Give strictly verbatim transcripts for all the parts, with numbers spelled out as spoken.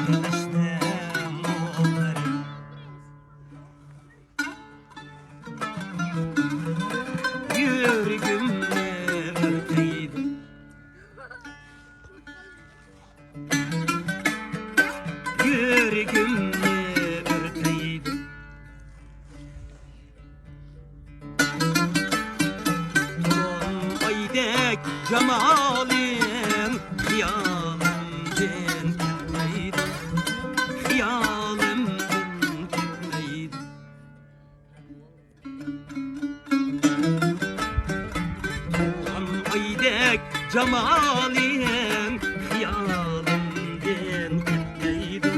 تەشنەم ئوتلىرى يۈرىكىمنى ئۆرتەيدۇ. يۈرىكىمنى ئۆرتەيدۇ. تولغان ئايدەك جامالىڭ خىيالىمدىن كەتمەيدۇ. خىيالىمدىن كەتمەيدۇ. تولغان ئايدەك جامالىڭ خىيالىمدىن كەتمەيدۇ،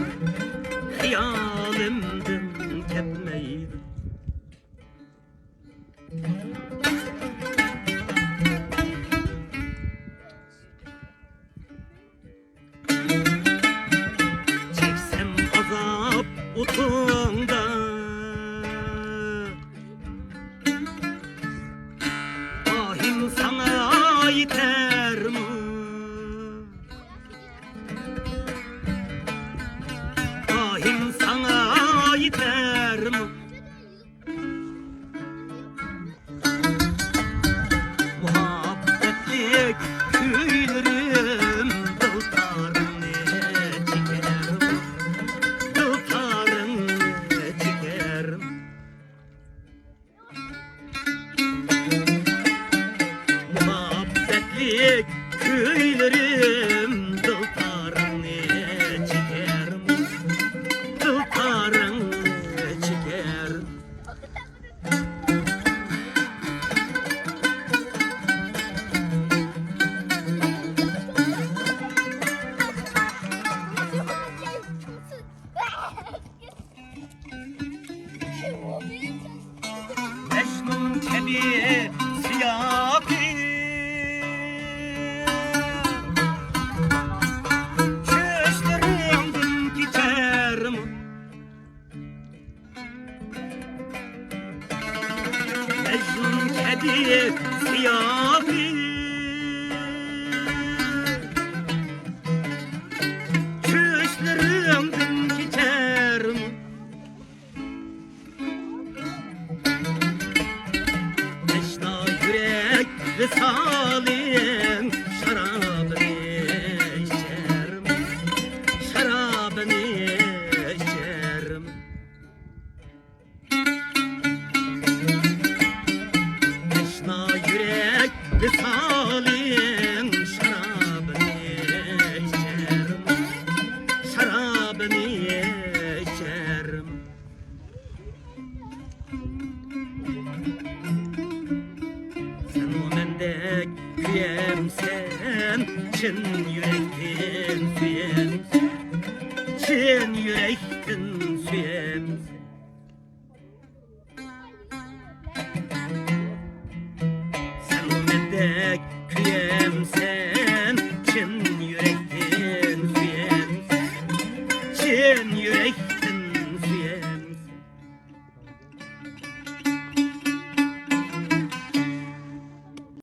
خىيالىمدىن كەتمەيدۇ. چەكسەم ئازاب ئوتۇڭدا، ئاھىم ساڭا يېتەرمۇ؟ ئاھىم ساڭا يېتەرمۇ؟ مۇھەببەتلىك كۈيلىرىم دىلتارىڭنى چېكەر، دىلتارىڭنى چېكەر. مۇھەببەتلىك كۈيلىرىم دىلتارىڭنى چېكەر، دىلتارىڭنى چېكەر. مەجنۇن كەبى سىياھى چۆچلىرىڭدىن كېچەرمۇ؟ مەجنۇن كەبى سىياھى چۆچلىرىڭدىن كېچەرمۇ؟ تەشنا يۈرەك ۋىسالىڭ شارابىنى ئىچەرمۇ؟ شارابىنى ئىچەرمۇ؟ تەشنا يۈرەك ۋىسالىڭ شارابىنى ئىچەرمۇ؟ شارابىنى ئىچەرمۇ؟ سەنمۇ مەندەك كۆيەمسەن، چىن يۈرەكتىن سۆيەمسەن، چىن يۈرەكتىن سۆيەمسەن. سەنمۇ مەندەك كۆيەمسەن،